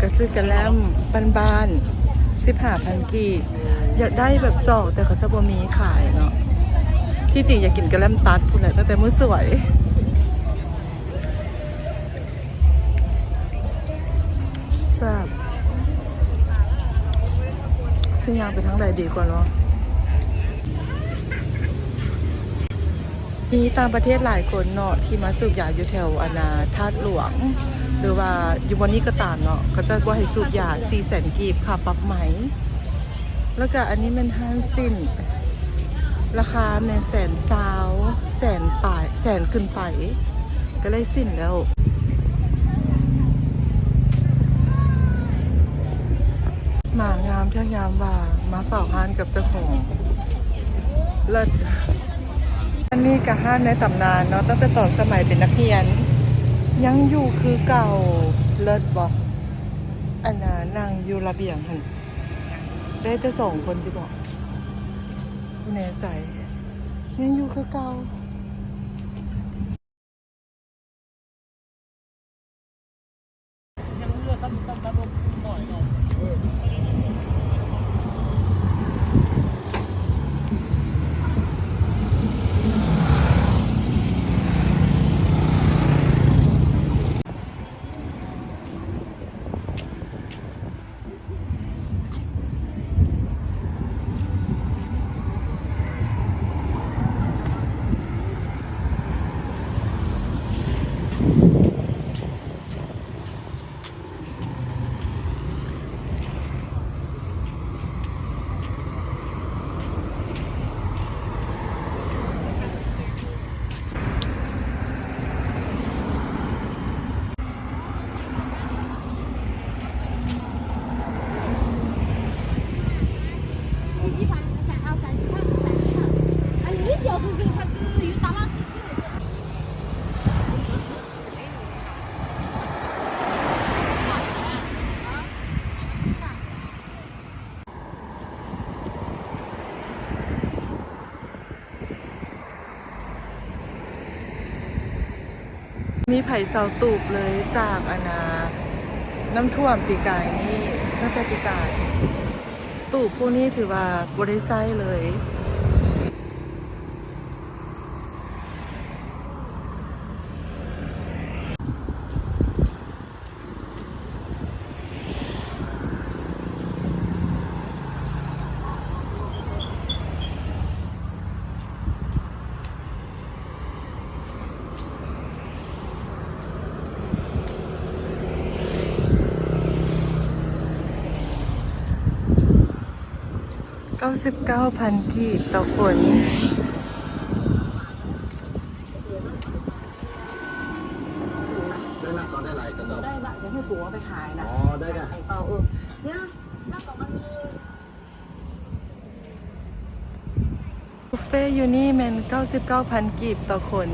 ກໍຊື້ກະແລັມບ້ານໆ ສິບຫ້າພັນກີບ. ຢາກໄດ້ແບບຈອກ ແຕ່ເຂົາເຈົ້າບໍ່ມີຂາຍເນາະ. ທີ່ຈິງຢາກກິນກະແລັມຕັດພຸ້ນແຫຼະ ຕັ້ງແຕ່ມື້ສວຍ. ແຊບ. ຊິຍ່າງໄປທາງໃດດີກວ່າເນາະ? ມີຕ່າງປະເທດຫຼາຍຄົນເນາະ ທີ່ມາສູບຢາຢູ່ແຖວ ອັນນ່າ ທາດຫຼວງ ຫຼືວ່າຢູ່ບ່ອນນີ້ກໍຕາມເນາະ ເຂົາເຈົ້າບໍ່ໃຫ້ສູບຢາ ສີ່ແສນກີບ ຄ່າປັບໃໝ. ແລ້ວກໍອັນນີ້ແມ່ນຮ້ານສິ້ນ ລາຄາແມ່ນແສນຊາວ ແສນປາຍ ແສນຂຶ້ນໄປ ກໍໄດ້ສິ້ນແລ້ວ. ໝາງາມແທ້ຍາມວ່າມາເຝົ້າຮ້ານກັບເຈົ້າຂອງ. ເລີດ. ອັນນີ້ກໍຮ້ານໃນຕຳນານເນາະ ຕັ້ງແຕ່ຕອນສະໄໝເປັນນັກຮຽນ ຍັງຢູ່ຄືເກົ່າ. ເລີດບໍ່? ອັນນ່າ ນັ່ງຢູ່ລະບຽງຫັ້ນ ໄດ້ແຕ່ສອງຄົນຕິບໍ? ບໍ່ແນ່ໃຈ. ຍັງຢູ່ຄືເກົ່າ. ມີໃຜເຊົາຕູບເລີຍຈາກ ອັນນ່າ ນ້ຳຖ້ວມປີກາຍນີ້ ຕັ້ງແຕ່ປີກາຍ. ຕູບພວກນີ້ຖືວ່າບໍ່ໄດ້ໃຊ້ເລີຍ. ເກົ້າສິບເກົ້າພັນກີບຕໍ່ຄົນ. ໄດ້ລະ ຕອນໄດ້ຫຼາຍກະດອກ ໄດ້ລະ ດຽວໃຫ້ຜົວເອົາໄປຂາຍນະ. ອໍ ໄດ້ລະ ຂາຍໄຂ່ເປົ່າ. ເອີ ເນຍ ແລ້ວກໍມັນມີ ບຸບເຟຢູ່ນີ້ແມ່ນເກົ້າສິບເກົ້າພັນກີບຕໍ່ຄົນ.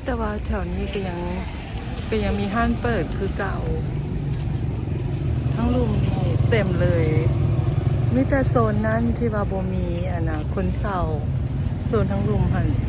แต่ว่าแถวนี้ก็ยัง ก็ยังมีห้านเปิดคือเก่า ทั้งลุ่มนี่เต็มเลย มีแต่โซนนั้นที่ว่าบ่มี อันน่ะ คนเช่า โซนทั้งลุ่มหั่น. เ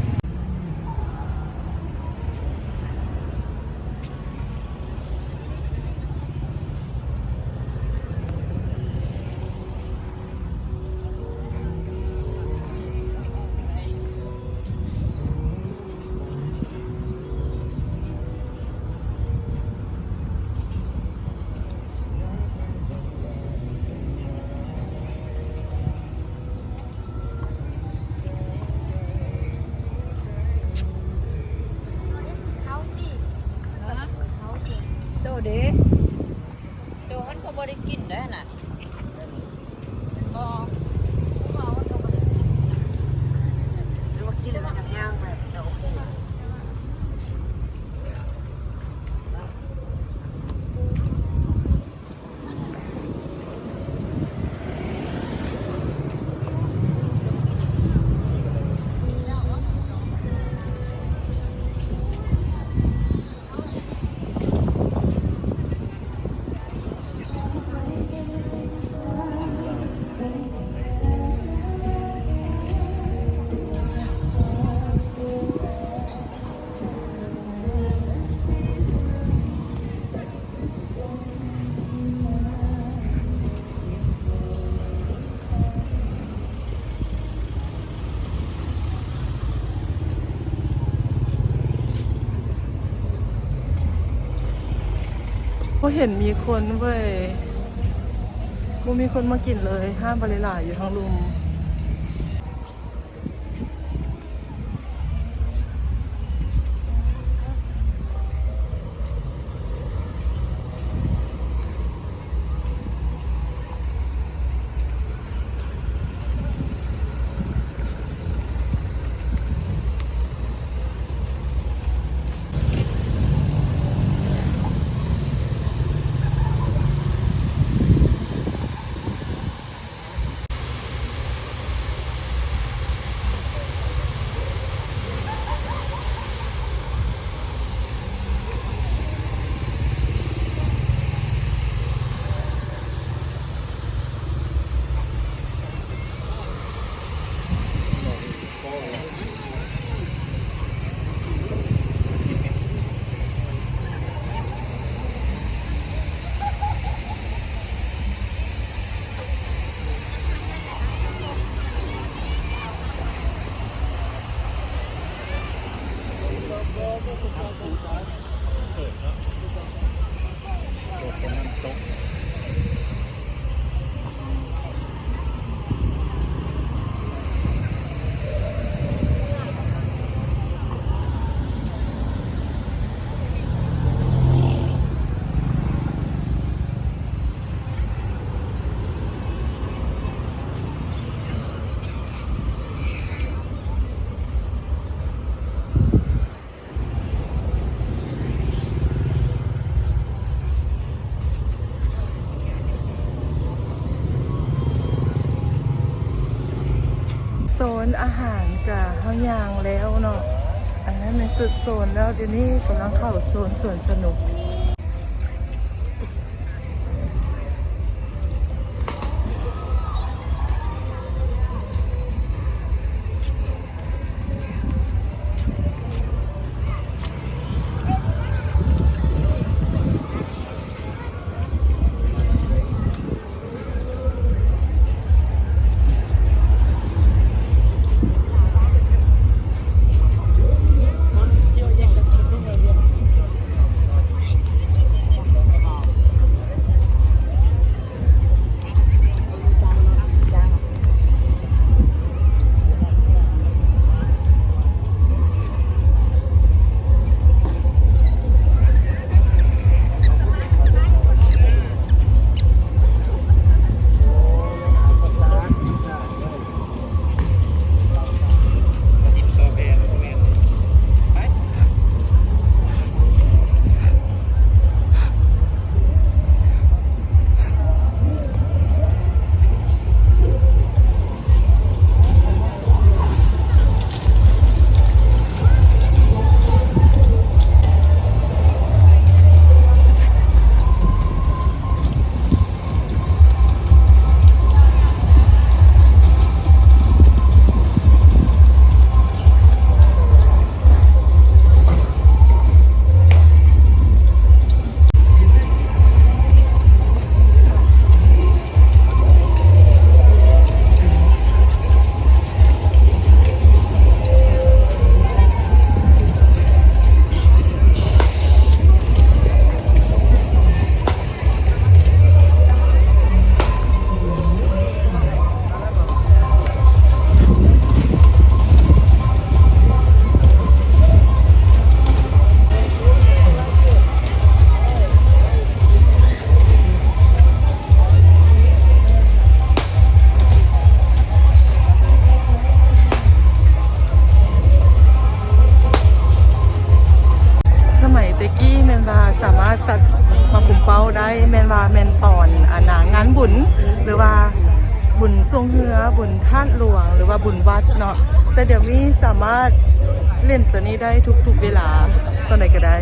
ບໍ່ເຫັນມີຄົນເວີຍ ບໍ່ມີຄົນມາກິນເລີຍ ຮ້ານບໍ່ໄດ້ຫຼາຍ ຢູ່ທາງລຸ່ມ. ໂຊນອາຫານກະເຮົາຍ່າງແລ້ວເນາະ ອັນນັ້ນແມ່ນສຸດໂຊນແລ້ວ ດຽວນີ້ກຳລັງເຂົ້າໂຊນສວນສະໜຸກ. ສະໄໝແຕ່ກີ້ແມ່ນວ່າສາມາດສັກໝາກຄຸມເປົ້າໄດ້ ແມ່ນວ່າແມ່ນຕອນອັນນ່າງານບຸນ ຫຼືວ່າບຸນຊ່ວງເຮືອ ບຸນທາດຫຼວງ ຫຼືວ່າບຸນວັດເນາະ ແຕ່ດຽວນີ້ສາມາດຫຼິ້ນໂຕນີ້ໄດ້ທຸກໆເວລາ ຕອນໃດກໍໄດ້. ສ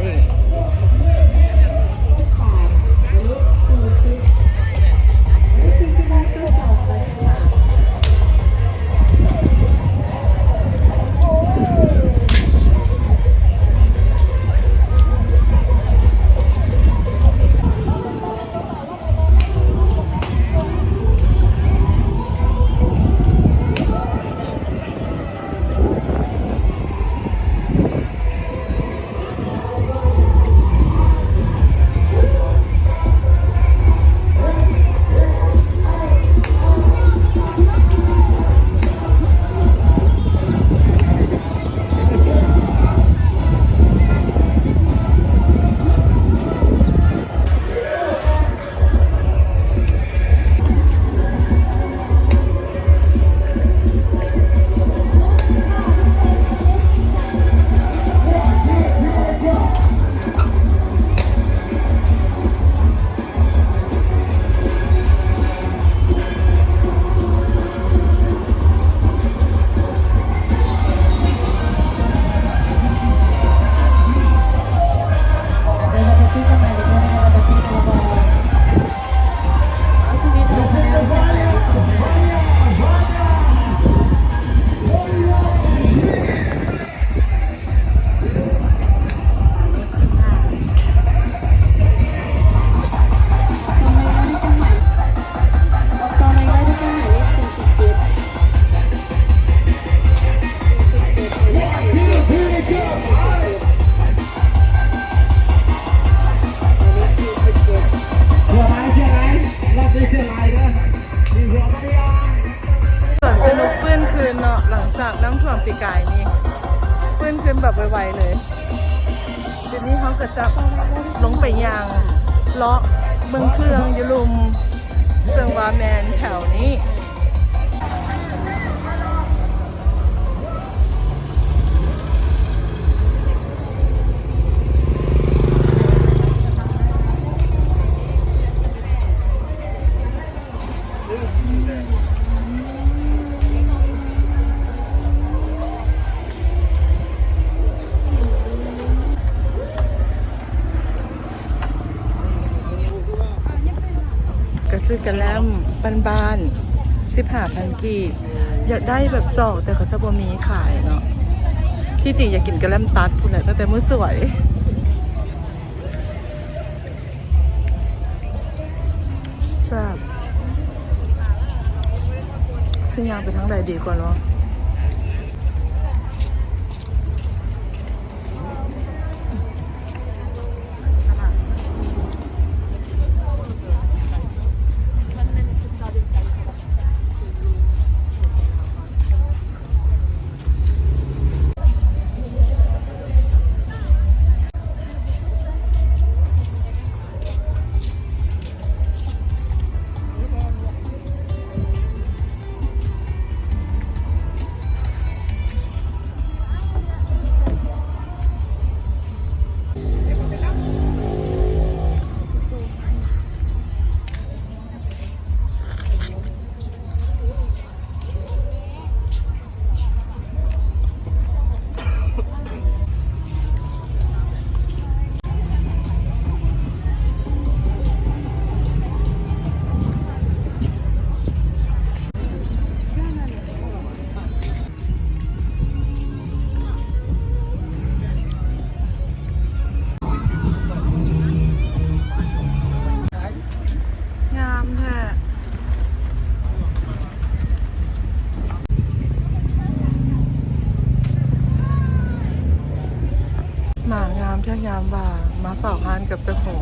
ຂຶ້ນແບບໄວໆເລີຍ. ດຽວນີ້ເຮົາກໍຈະລົງໄປຍ່າງເລາະເບິ່ງເຄື່ອງຢູ່ລຸ່ມ ເຊິ່ງວ່າແມ່ນແຖວນີ້. ກໍຊື້ກະແລັມບ້ານໆ ສິບຫ້າພັນກີບ. ຢາກໄດ້ແບບຈອກ ແຕ່ເຂົາເຈົ້າບໍ່ມີຂາຍເນາະ. ທີ່ຈິງຢາກກິນກະແລັມຕັດພຸ້ນແຫຼະ ຕັ້ງແຕ່ມື້ສວຍ. ແຊບ. ຊິຍ່າງໄປທາງໃດດີກວ່າເນາະ? ງາມແທ້. ມາງາມແທ້ ຍາມວ່າມາເຝົ້າຮ້ານກັບເຈົ້າຂອງ.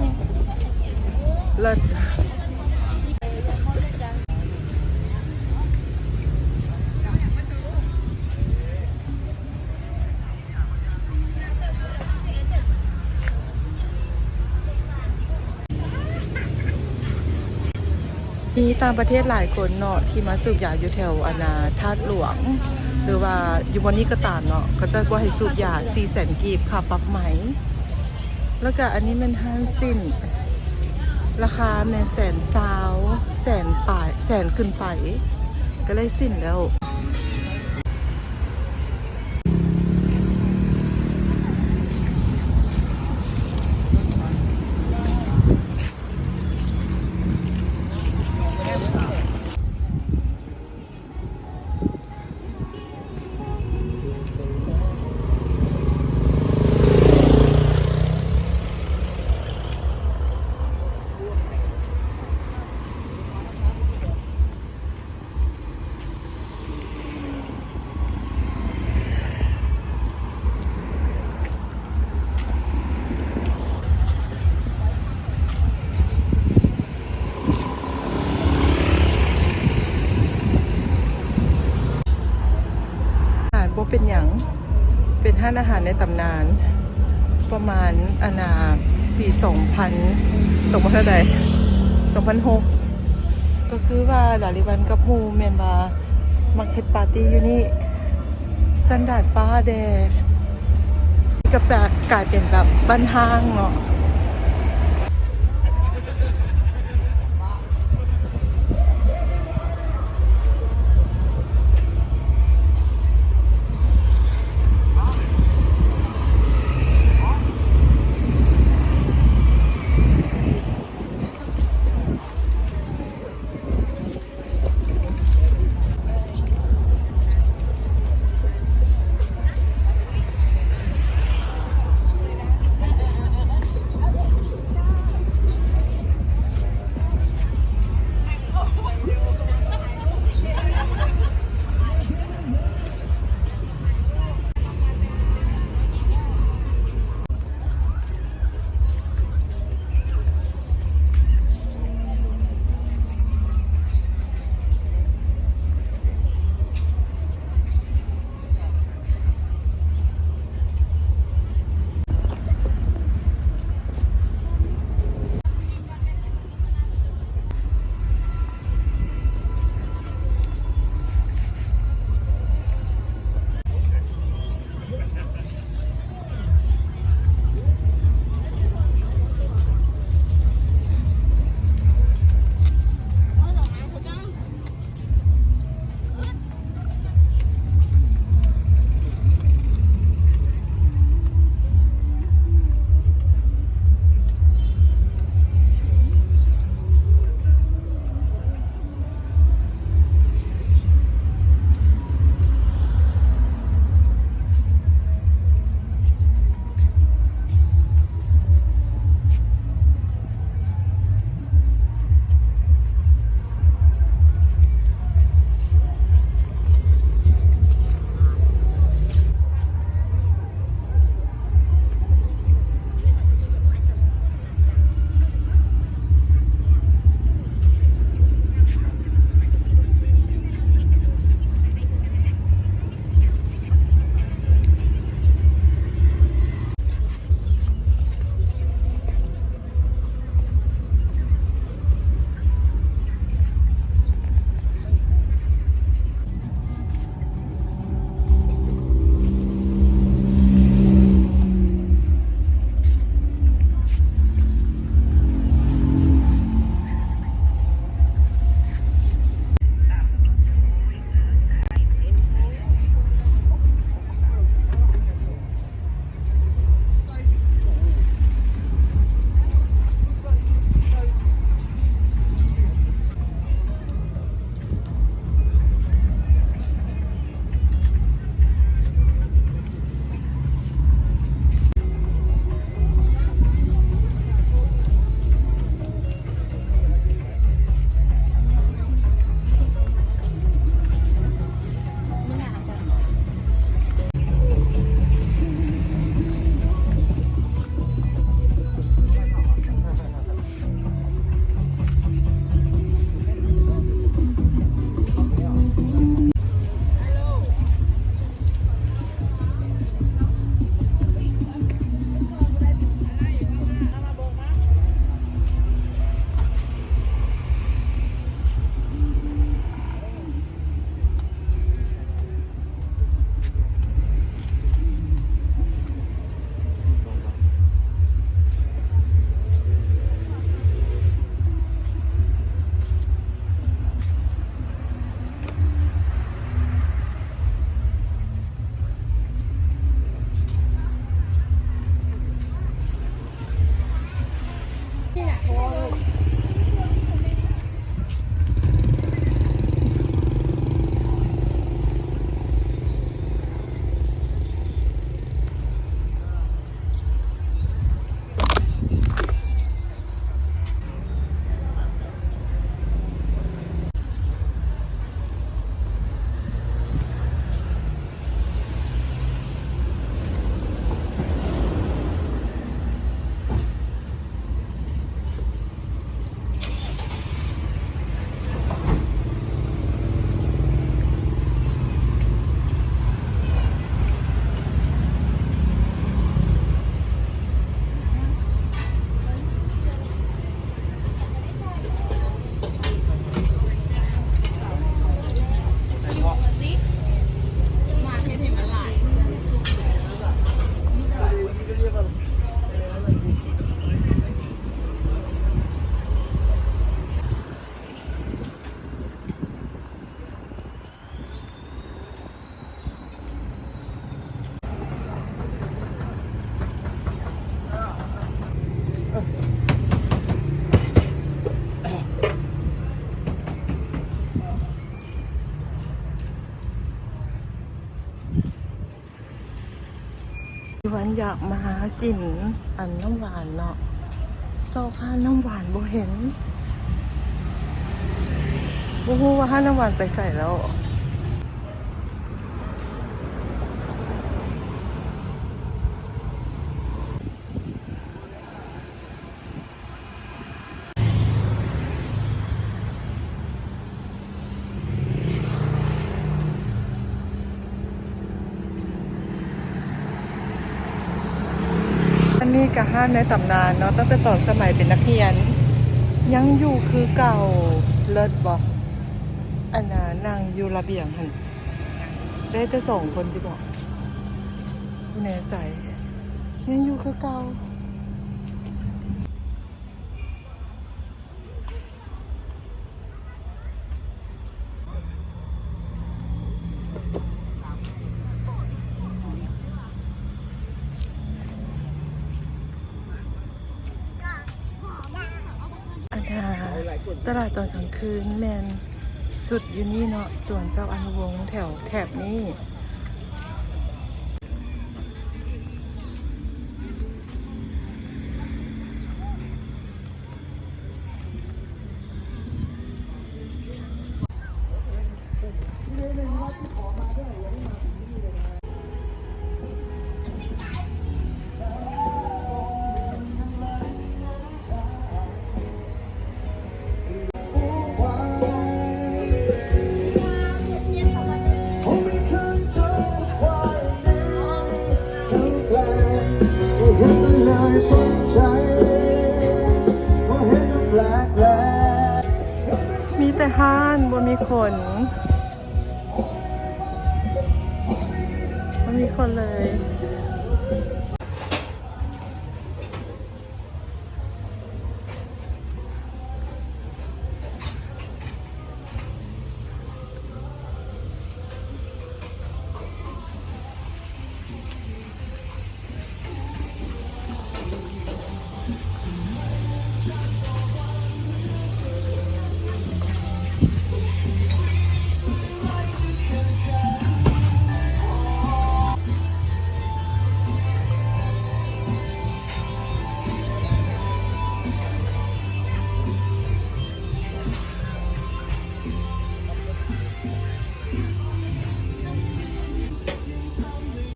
ເລີດ. ມີຕ່າງປະເທດຫຼາຍຄົນເນາະ ທີ່ມາສູບຢາຢູ່ແຖວ ອັນນ່າ ທາດຫຼວງ ຫຼືວ່າຢູ່ບ່ອນນີ້ກໍຕາມເນາະ ເຂົາເຈົ້າບໍ່ໃຫ້ສູບຢາ ສີ່ແສນກີບ ຄ່າປັບໃໝ. ແລ້ວກະອັນນີ້ແມ່ນຮ້ານສິ້ນ ລາຄາແມ່ນແສນຊາວ ແສນປາຍ ແສນຂຶ້ນໄປ ກໍໄດ້ສິ້ນແລ້ວ. ອາຫານບໍ່ເປັນຫຍັງ ເປັນຮ້ານອາຫານໃນຕຳນານ ປະມານ ອັນນ່າ ປີສອງພັນ ສອງພັນເທົ່າໃດ ສອງພັນຫົກ ກໍຄືວ່າດາລິວັນກັບໝູ່ແມ່ນວ່າມັກເຮັດປາຕີ້ຢູ່ນີ້ ຊັ້ນດາດຟ້າແດ່ ກໍແບບກາຍເປັນແບບບ້ານຮ້າງເນາະ. ເ ວັນຢາກມາກິນອັນນ້ຳຫວານເນາະ ຊອກຮ້ານນ້ຳຫວານບໍ່ເຫັນ ບໍ່ຮູ້ວ່າຮ້ານນ້ຳຫວານໄປໃສແລ້ວ. ອັນນີ້ກະຮ້ານໃນຕຳນານເນາະ ຕັ້ງແຕ່ຕອນສະໄໝເປັນນັກຮຽນ ຍັງຢູ່ຄືເກົ່າ. ເລີດບໍ່? ອັນນ່າ ນັ່ງຢູ່ລະບຽງຫັ້ນ ໄດ້ແຕ່ສອງຄົນຕິບໍ? ບໍ່ແນ່ໃຈ ຍັງຢູ່ຄືເກົ່າ. ອັນນ່າ ຕະຫຼາດຕອນກາງຄືນແມ່ນສຸດຢູ່ນີ້ເນາະ ສວນເຈົ້າອະນຸວົງແຖວແຖບນີ້. ມີແຕ່ຮ້ານ ບໍ່ມີຄົນ ບໍ່ມີຄົນເລີຍ.